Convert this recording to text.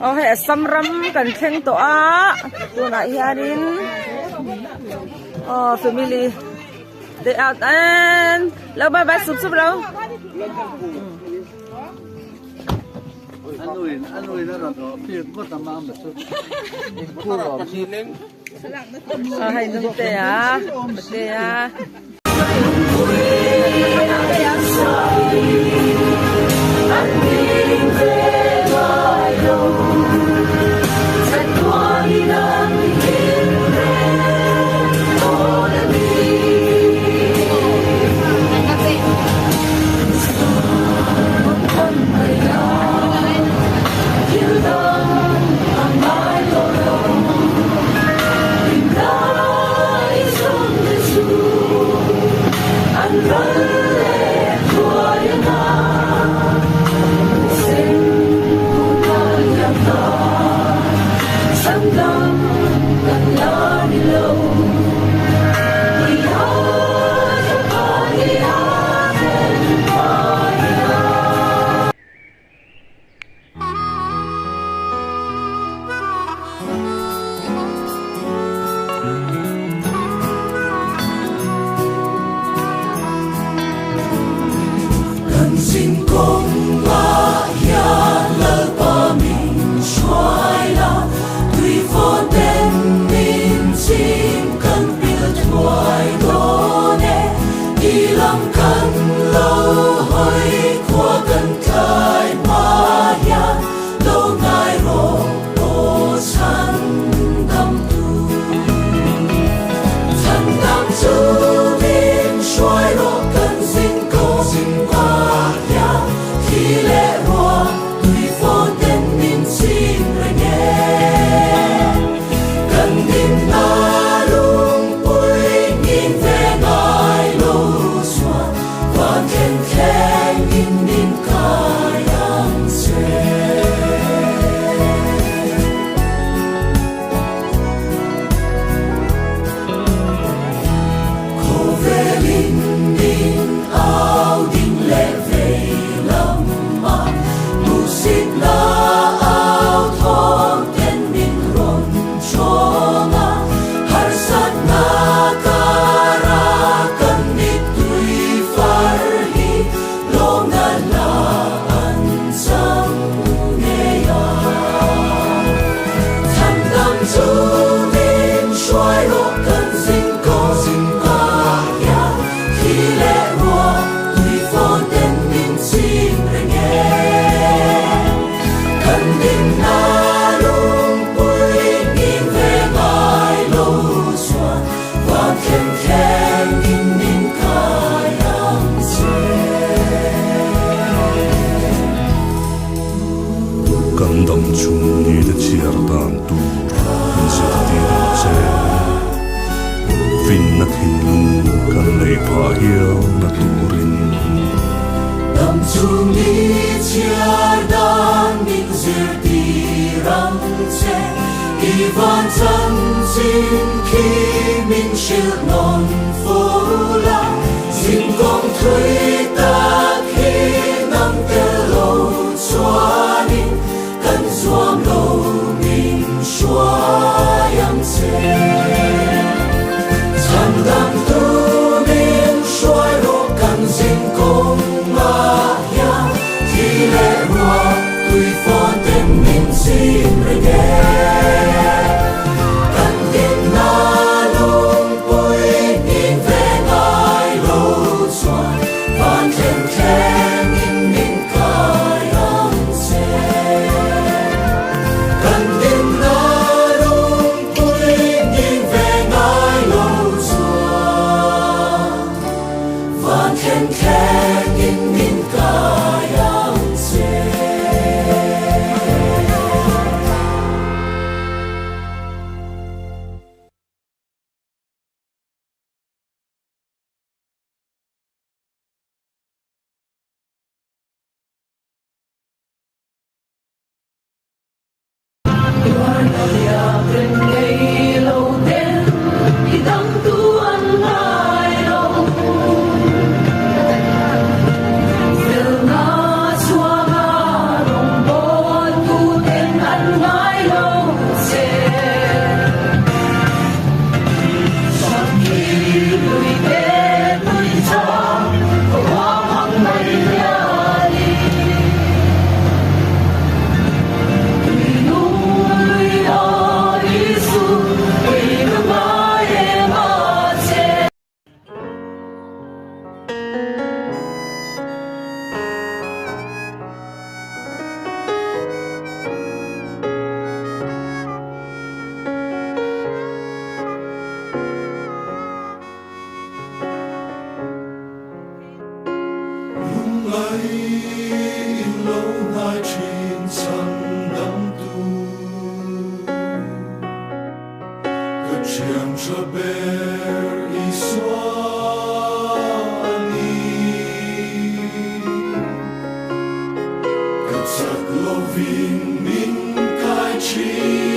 Aw hei Assam ram kan thleng tawh a tunah hianin aw family day out and lo bye bye sup sup lo. Aw hei nungte a pate a. Kan zingkawng ah hian Lalpa min hruai la, tuifawn ten min chim kan pil thuai dawn e, i lam kan lo hawi khua kan tlai hma hian lo ngai rawh aw chhan dam tu. Chhan dam chu min hruai rawh kan zin kawng ah hian thli leh ruah tui fawn ten min chim reng e. Kan dinna lungpui ngin ve ngai lo chuan van thleng thlengin min kai ang che. Khawvelin min au ding leh vei lama hmuhsitna au thawm ten min rawn chhawng a, harsatna kara kan mittui far hi lawmna la an chang ngei a. Chhandam chu min hruai rawh kan zing kawng ah hian thli leh ruah tui fawn ten min chim reng e. Kan dinna lungpui ngin ve ngai lo chuan van thleng thlengin min kai ang che. Kan dam chhung nite chhiar dan tur min zirtir ang che. Finna thinlung kan nei phah hial na turin. Dam chhung ni chhiar dan min zirtir ang che. I van chanchin khi min hrilh nawn fo la. Zingkawng thui tak hi nang tel lo chuanin kan zuam lo min hruai ang che. Chhandam tu min hruai rawh kan zingkawng ah hian thi leh ruah tui fawn ten min chim reng e. Kan dinna lungpui hnim ve ngai lo chuan van thleng thlengin min kai ang che. Kan dinna lungpui hnim. Ka thian tha ber Isua a ni. Ka chak lovin min kai thin.